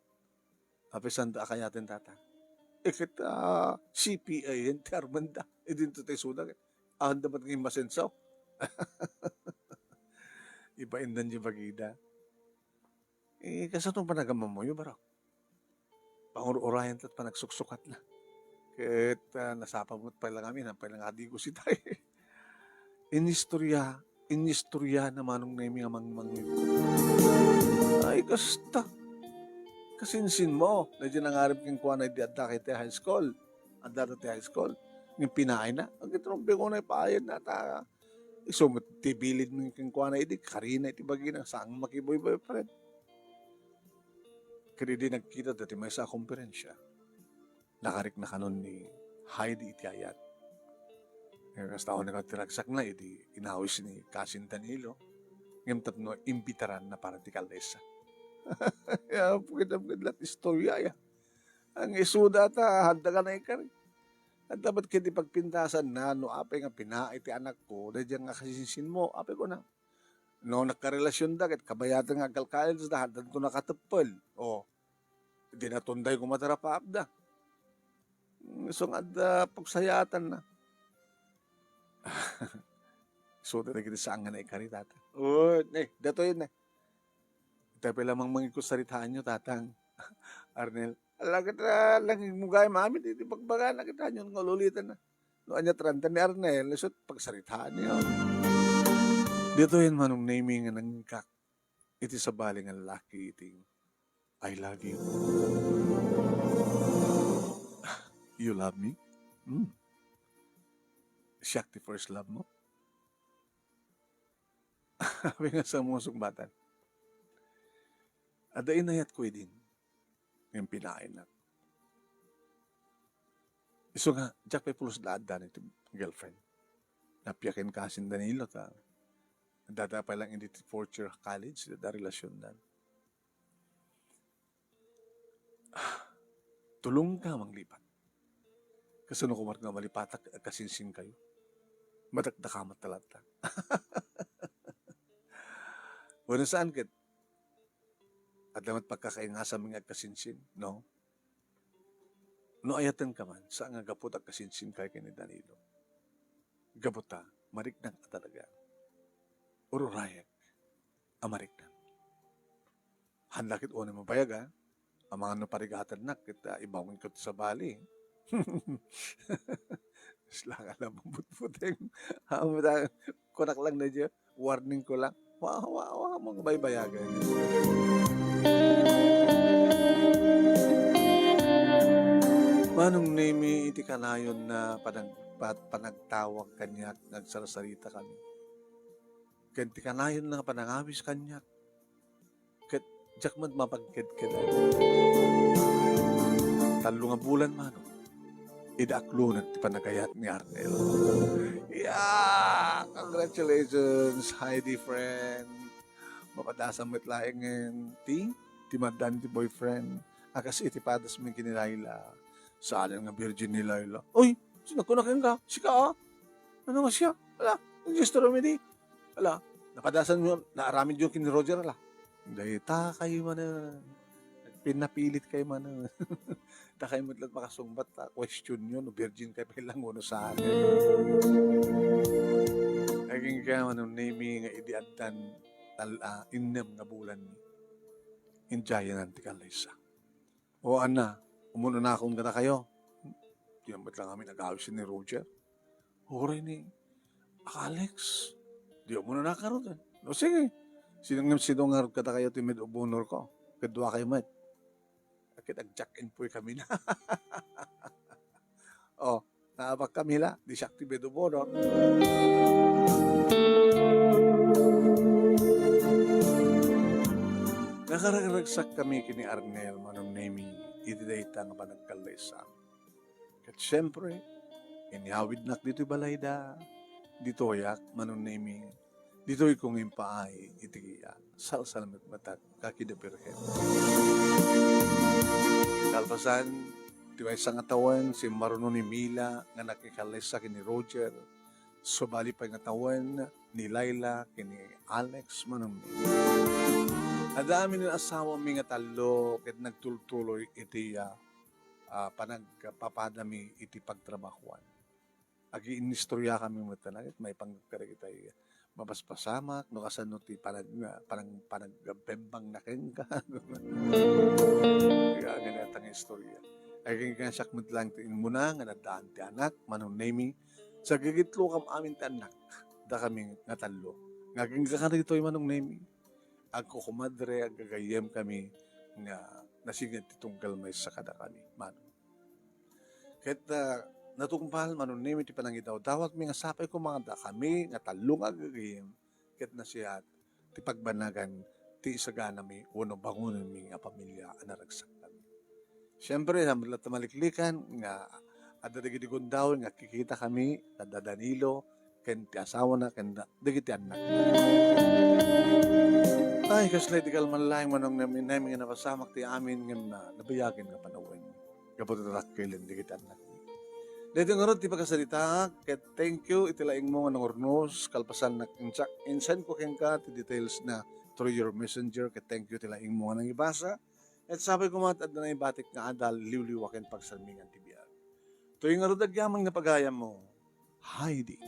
Apisanda a kayaten, tata. Iket, ah, C P A yan ti armanda. Idinto ti isuda ket. Aanda met nga immasenso. Ipaindan ti bagida. Eh, kasano panagamamuyo, barok? Pangur-urayan tat panagsuksukatna. Ket, ah, nasapa met pay lang amin, pay lang adigos itay. Inistorya, inistorya na Manong Nemi nga mangmangngegko. Ay, kasta. Kasinsin mo, daydi nangarem kenkuana idi adda kay ti high school. Adda ti high school. Ngem pinaayna. Agitrumbeng unay paayna ta isu met ti bilin kenkuana idi karina iti bagina, saan makiboy-boyfriend. Ket idi nagkita dati maysa a komperensia, nakarikna kanon ni Heidi iti ayat. Ngem kasta unay ti ragsakna idi inawis ni Kasin Danilo, ngem tapno imbitaranna para ti kaldesa. Ya, apo, ket ammok la ti istorya, ya. Ang isuda ta, adda ka na ikari. Adda met ket ti pagpintasanna, no apay nga pinaay ti anakko, daydiay nga kasinsin mo, apay kuna. No, nagkarelasionda, ket kabayatan nga agkalkalenna, addanto nakateppel. O, di natunday koma ti rapaapda. Isu nga adda pagsayaatanna. Isuda dagiti saan nga naikari, tata. O, ne, datoy ne. Ita pay la mangmangngegko saritaanyo, tatang. Arnel. Ala, ket, ah, nangigmugay amin iti bagbagana, ket ania nga ululitanna. No ania ti ranta ni Arnel, isut' pagsaritaanyo. Ditoy Manong Nemi nga nangikak iti sabali nga laki iti, "I love you." "You love me?" Hmm. Siak ti first love mo? Apay nga sa mo sungbatan? Adda inayatko idin, ngem pinaaynak. Isu nga, diak pay pulos la addan iti girlfriend. Nappiaken Kasin Danilo ta adda pay lang idi ti fourth year college, adda relasiondan. Tulongka manglipat. Kasano koma nga malipatak, agkasinsinkayo? Madakdakamat ta latta. Wenno saan ket, adda met pagkakaingasam nga agkasinsin, no? No ayatenka man, saan nga gapu ta agkasinsinkayo ken ni Danilo. Gapu ta, mariknak a talaga. Ururayak a mariknak. Handa ket unay mabayag, a. Amangan no parigatennak ket, ah, ibaonko ti sabali. Isla ka lang, putputeng. Amo ta, kunak lang na dyan. Warning ko lang. Wa, wa, wa, mong baybayagan. Manong Nemi, iti kanayon na panag-, pat-, panagtawag kaniak, nagsarsarita kami. Ken ti kanayon na panangawis kaniak, ket diak met mapagkedkedan. Tallo nga bulan, Manong, idi aklonen ti panagayat ni Arnel. Yeah! Congratulations, Heidi friend. Mapadasan met laengen ti, ti maddan ti boyfriend a kas iti padasmi ken ni Laila. Saan nga virgin ni Laila. Oy, sino kuna kenka? Sika, a? Ano nga siya? Ala, nag-istorya mi di. Ala, napadasan mo, naaramid yun ken ni Roger, ala. Dayta kayo man, eh. Pinapilit kayo man, eh. Dakay met la't makasungbat ta question yun, no virgin kayo pa lang uno sa akin. Aging kaya man, Nemi, nga idi addan tal-, ah, innem nga bulan, indiayanan ti kallaysa. O, Anna, umunonakon kadakayo. Di met lang amin agawis ni Roger. Uray ni Alex. Di umunonaka rod, eh. O sige, sino nga, sino ngarud kadakayo ti maid of honor ko? Kaduakayo met. Ket ag-check-in pay kami na. Oh, naabak kami la, di siak ti maid of honor. Nakaragsak kami ken ni Arnel, Manong Nemi, iti dayta nga panagkallaysa. Ket siempre, inyawidnak ditoy balayda, ditoyak, Manong Nemi, ditoyko nga impaay iti, ah, salsalmetmetak ken ni Birhen. Kalpasan ti maysa nga tawen, simmaruno ni Mila nga nakikallaysa ken ni Roger, subali pay nga tawen ni Laila ken ni Alex, Manong Nemi. Adda amin nga asawami nga tallo ket nagtultuloy iti, ah, ah, panagpapadami iti pagtrabahoan. Agiinnistoriakami met laeng ket maipanggep kadagiti mapaspasamak no kasano ti panag-, panag-, panagpembangna kenka. Kaya ganyan nga istorya. Ay, kaya siak met laeng ti immuna nga naddaan ti anak, Manong Nemi. Sa gigitlo kam amin ti anak, dakami nga tallo. Nga agingga kadagitoy, Manong Nemi. Agkukumadre, aggagayyem kami nga nasiged ti tunggal maysa kadakami, Manong. Ket, ah, natungpal, Manong Nemi, ti panangidawdawatmi nga sapay koma nga dakami nga tallo nga aggagayyem ket nasayaat ti pagbanagan ti isaganami wenno bangonenmi nga pamilya a naragsakami. Siempre, saan met latta maliklikan nga adda dagiti gundaway nga agkikitakami, adda Danilo, ken ti asawana, ken da-, dagiti annak. Ay, kasla iti kalman laeng, Manong Nemi, Nemi, nga napasamak ti amin ngem na-, nabayagen nga panawen. Gapu ta dakkel dagiti annak. Daytoy ngarud ti pakasalitaak, ket thank you iti laingmo nga nangurnos, kalpasan nak-, insak-, insendko kenka ti details na through your messenger, ket thank you iti laingmo nga nangibasa. Ket sapay koma ta adda naibatik nga adal, liwliwa ken pagsalmingan ti biag. Toy ngarud agyaman nga pagayammo, Heidi.